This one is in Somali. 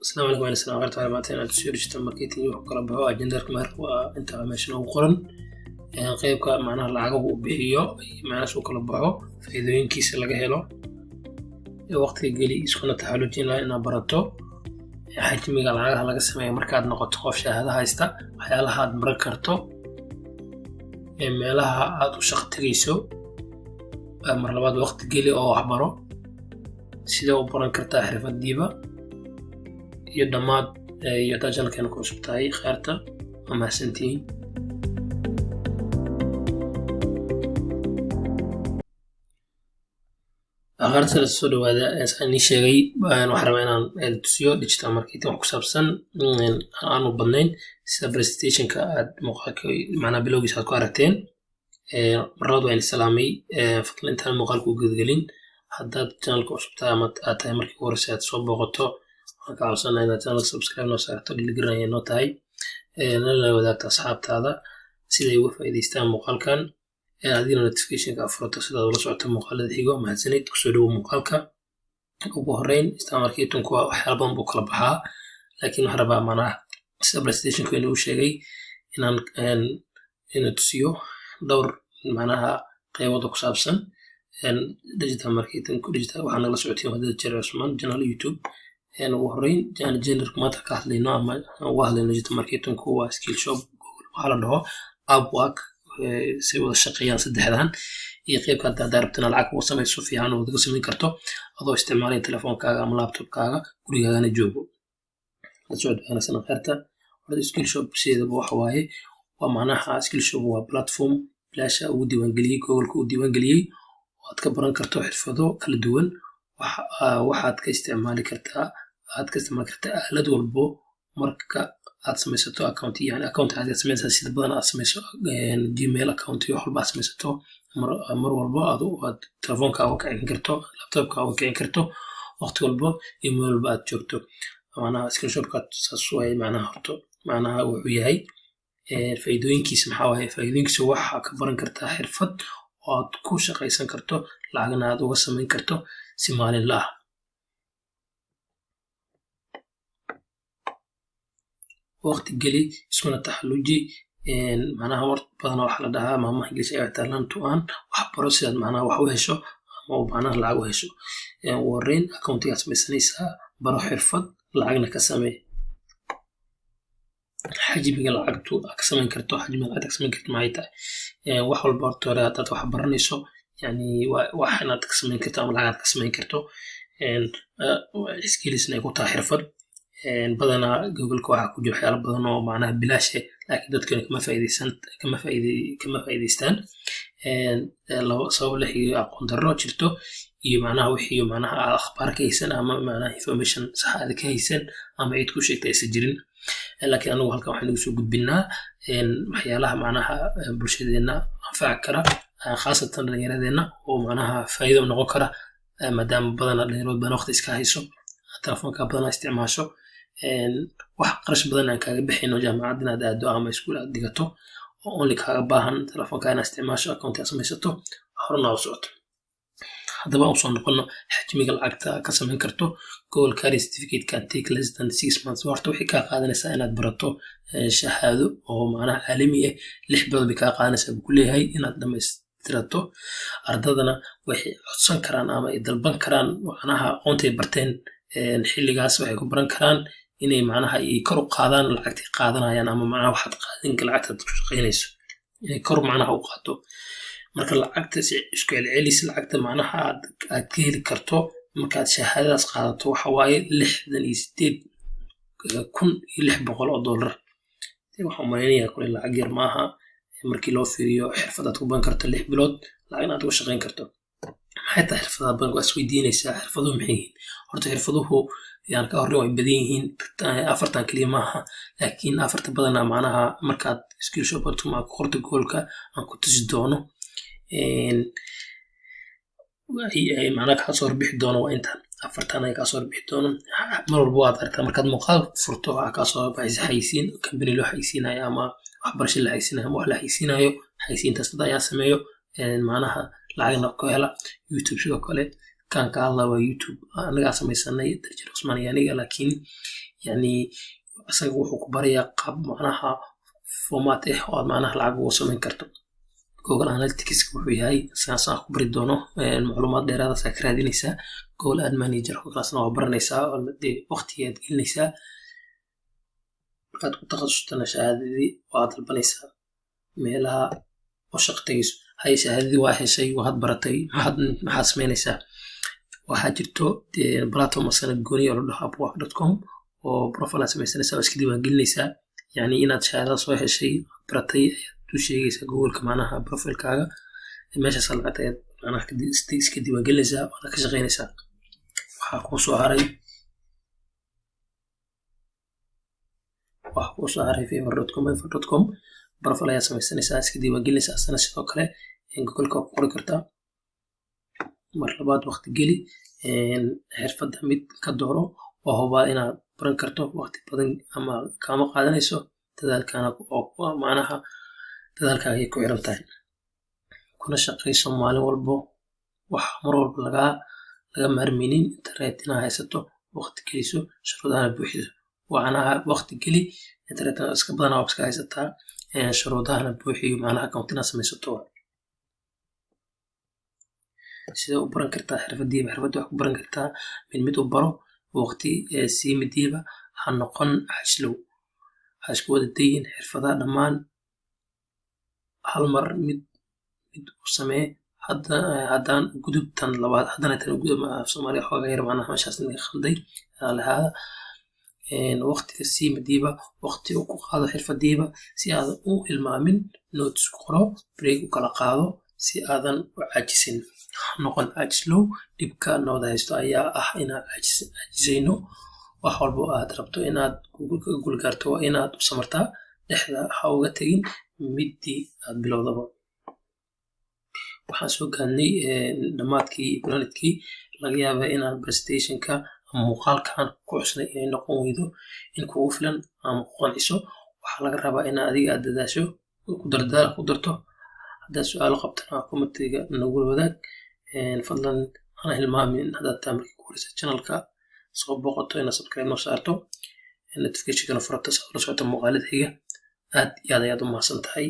Asalaamu calaykum. Waan salaam qarta maanta inaad tusiyo digital marketing wuxuu kala baxo. Ajendarka marka waa inta meesha noogu qoran, qeybka macnaha lacagahu uu bixiyo, macnahaas uu kala baxo, faa'iidooyinkiisa laga helo. Waqtiga geli, iskuna taxallujin inaad barato xajmiga lacagaha laga sameeyo markaad noqoto qof shahaado haysta, waxyaalaha aad baran karto, meelaha aad u shaqo tegayso. Mar labaad, waqti geli oo waxbaro. Sidee u baran kartaa xirfadiiba iyo dhammaad. Iyo haddaad channelkeena ku cusub tahay, kheerta waa mahadsantihiin. Akhrinta soo dhawaada. Saan ii sheegay, waxaan rabaa inaan tusiyo digital marketing wax ku saabsan aanu badnayn, sida presentationka aad muuqaalka macnaha bilowgiisa aad ku aragteen. Mar labaad waan salaamay. Fadlan, intaan muuqaalka u gudgelin, haddaad channelka cusub tahay ama aad tahay markii ugu horreysay aad soo booqato, waxaan ka codsanaa inaad channelka subscribe noo saarto. Dhiirigelin ayay noo tahay. Nala wadaagto asxaabtaada siday uga faa'iidaystaan muuqaalkan, adigana notificationka furato sidaad ula socoto muuqaalada xigo. Mahadsanid, kusoo dhawow muuqaalka. Ugu horreyn, digital marketingku waa waxyaala badan buu kala baxaa, laakiin waxaan rabaa macnaha sida presentationka inuu sheegay inaan ina tusiyo dhowr macnaha qeybood oo ku saabsan digital marketing. Digital waxaa nagala socotiin wadada Jerry Cusmaan channel YouTube. Ugu horreyn, genderka maanta ka hadlayno ama uga hadlayno digital marketingku waa Skillshop, Google waxaa la dhaho, Upwork, say wada shaqeeyaan saddexdan, iyo qeybka hadda haddaa rabto inaad lacag uga samayso fiican oo uga samayn karto adoo isticmaalaya telefoonkaaga ama laptopkaaga, gurigaagana joogo. La socod wanaagsan, kheerta. Horta Skillshop sideedaba waxa waaye, waa macnaha Skillshop waa platform bilaasha ugu diiwaangeliyey Googleka uu diiwaangeliyey oo aad ka baran karto xirfado kala duwan. Waxaad ka isticmaali kartaa, aad ka isticmaali kartaa aalad walbo marka aad samaysato account, yani account aad samaysaa sida badan aad samayso Gmail account iyo wax walba aad samaysato. Mar walbo aad telefoonka uga kicin karto, laptopka uga kicin karto, waqti walbo iyo meel walba aad joogto. Macnaha Skillshopka saas waaye. Macnaha horto macnaha wuxuu yahay, faa'iidooyinkiisa maxaa waaye? Faa'iidooyinkiisa waxaa ka baran kartaa xirfad oo aad ku shaqaysan karto, lacagna aad uga samayn karto si maalinla ah. Waqti geli, iskuna taxalluji. Macnaha war badanaa waxaa la dhahaa, maamaha English ayaa taa, "Learn to earn." Wax baro sidaad macnaha wax u hesho ama macnaha lacag u hesho. Ugu horreyn, accountigaad samaysanaysaa, baro xirfad, lacagna ka samee. Xajmiga lacagtu aad ka samayn karto, xajmiga lacagta ka samayn karto maxay tahay? Wax walba horta hore haddaad wax baranayso, yani wax inaad ka samayn karto ama lacag aad ka samayn karto, skillsna ay ku tahay xirfad. Badanaa Googleka waxaa ku jira waxyaalo badan oo macnaha bilaash eh, laakiin dadkana kama faa'iidaysan kama faa'iide kama faa'iidaystaan sabab la xiriira aqoon darro jirto iyo macnaha wixii macnaha aad akhbaar ka haysan ama macnaha information sax aad ka haysan ama cid ku sheegtay aysan jirin. Laakiin anagu halkan waxaan ugu soo gudbinaa waxyaalaha macnaha bulshadeenna anfaci kara, khaasatan dhallinyaradeenna, oo macnaha faa'iido u noqon kara, maadaama badanaa dhalinyarada badan waqti iska hayso, telefoonka badanaa isticmaasho, wax qarash badan aan kaaga bixino jaamacad inaad aado ama iskuul aad dhigato, oo only kaaga baahan telefoonka inaad isticmaasho, account aad samaysato, horena u socoto. Haddaba aan usoo noqono xajmiga lacagta ka samayn karto. Google Career Certificate can take less than 6 months. Horta waxay kaa qaadanaysaa inaad barato shahaado oo macnaha caalami ah, 6 bilood bay kaa qaadanaysaa buu ku leeyahay inaad dhammaystirato. Ardadana waxay codsan karaan ama ay dalban karaan macnaha aqoontay barteen xilligaas waxay ku baran karaan inay macnaha ay kor u qaadaan lacagtay qaadanayaan, ama macnaha waxaad qaadin lacagtaad ku shaqaynayso inay kor macnaha u qaado. Marka lacagta isku celcelis, lacagta macnaha aad ka heli karto markaad shahaadadaas qaadato waxa waaye $68,600. Waxaan umalaynayaa kule lacag yar maaha markii loo fiiriyo xirfad aad ku baran karto 6 bilood, lacagna aad uga shaqayn karto. Maxay tahay xirfadaha badan? Waa isweydiinaysaa, xirfaduhu maxay yihiin? Horta xirfaduhu yaan ka horreyn way badan yihiin, afartan keliya maaha, laakiin afarta badanaa macnaha markaad Skillshop ku qorto Googleka aan ku tusi doono macnaha kaa soo horbixi doono, waa intaan afartan ay kaa soo horbixi doono. Mar walba waad aragtaa markaad muuqaal furto, waxaa kaa soo baxaysa xayisiin, company loo xayisiinayo ama waxbarasho la xayisiinayo ama wax la xayisiinayo. Xayisiintaas dad ayaa sameeyo, macnaha lacagna ku hela. YouTube sidoo kale, kan ka hadla waa YouTube anagaa samaysanay, Darjir Cusmaan iyo aniga, laakiin Yani isaga wuxuu ku barayaa qaab macnaha format ah oo aad macnaha lacag ugu samayn karto. Google Analytics wuxuu yahay sidaas aan ku bari doono, macluumaad dheeraad ah ka raadinaysaa. Google Ad Manager kaasna waa baranaysaa, dee waqtigeed gelinaysaa. Markaad ku takhasustana, shahaadadii waad dalbanaysaa meelaha oo shaqo tegayso. Hay, shahaadadii waa heshay, waad baratay, maxaad samaynaysaa? Waxaa jirto platform asana gooni oo la dhaho upwork.com oo profile aad samaysanaysaa oo iska diiwaan gelinaysaa. Yani inaad shahaadada soo heshay, baratay, ayaad u sheegaysaa Googleka macnaha profilekaaga. Meeshaas lacagta ayaad macnaha iska diiwaan gelinaysaa, waana ka shaqaynaysaa. Waxaa kuu soo haray fiverr.com. Fiverr.com profile ayaa samaysanaysaa, iska diiwaan gelinaysaa. Asana sidoo kale Googleka waa ku qori kartaa. Mar labaad, waqti geli, xirfadda mid ka dooro. Waa hubaa inaad baran karto, waqti badan ama kaama qaadanayso, dadaalkaana oo macnaha dadaalkaaga ay ku xiran tahay. Kuna shaqayso maalin walbo. Waxa mar walba laga maarmaynin internet inaad haysato, waqti geliso, shuruudahana buuxiso. Macnaha waqti geli, internet iska badanaa waa iska haysataa, shuruudahana buuxiyo, macnaha account inaad samaysato. Sidee u baran kartaa xirfadiiba? Xirfadda wax ku baran kartaa mid mid u baro, waqti sii midiiba. Ha noqon xashlow, ha isku wada dayin xirfadaha dhammaan hal mar. Mid mid u samee, hadda haddaan gudub tan labaad, haddana tan gudub. Af Soomaaliga xoogaa yar macnaha meeshaas naga khalday lahaada. Waqtiga sii madiiba, waqti u ku qaado xirfadiiba si aadan u hilmaamin. Notes ku qoro, break u kala qaado si aadan u caajisin. Ha noqon caajislow. Dhibka nabad haysto ayaa ah inaan caajisayno. Wax walba oo aad rabto inaad ka guulgaarto waa inaad u samartaa. Dhexda ha uga tegin midii aad bilowdaba. Waxaan soo gaadnay dhammaadkii planidkii. Laga yaabaa inaan presentationka ama muuqaalkan ku xusnay inay noqon weydo in kugu filan ama ku qanciso. Waxaa laga rabaa in adiga aad dadaasho, ku dadaal ku darto. Haddaad su-aalo qabtana, commentiga nagula wadaag fadlan. Hana hilmaamin, haddaad tahay markii ku horeysa channelka soo booqato, inaad subscribe noo saarto, notificationkana furato si aad ula socoto muuqaalada xiga. Aad iyo aad ayaad u mahadsan tahay.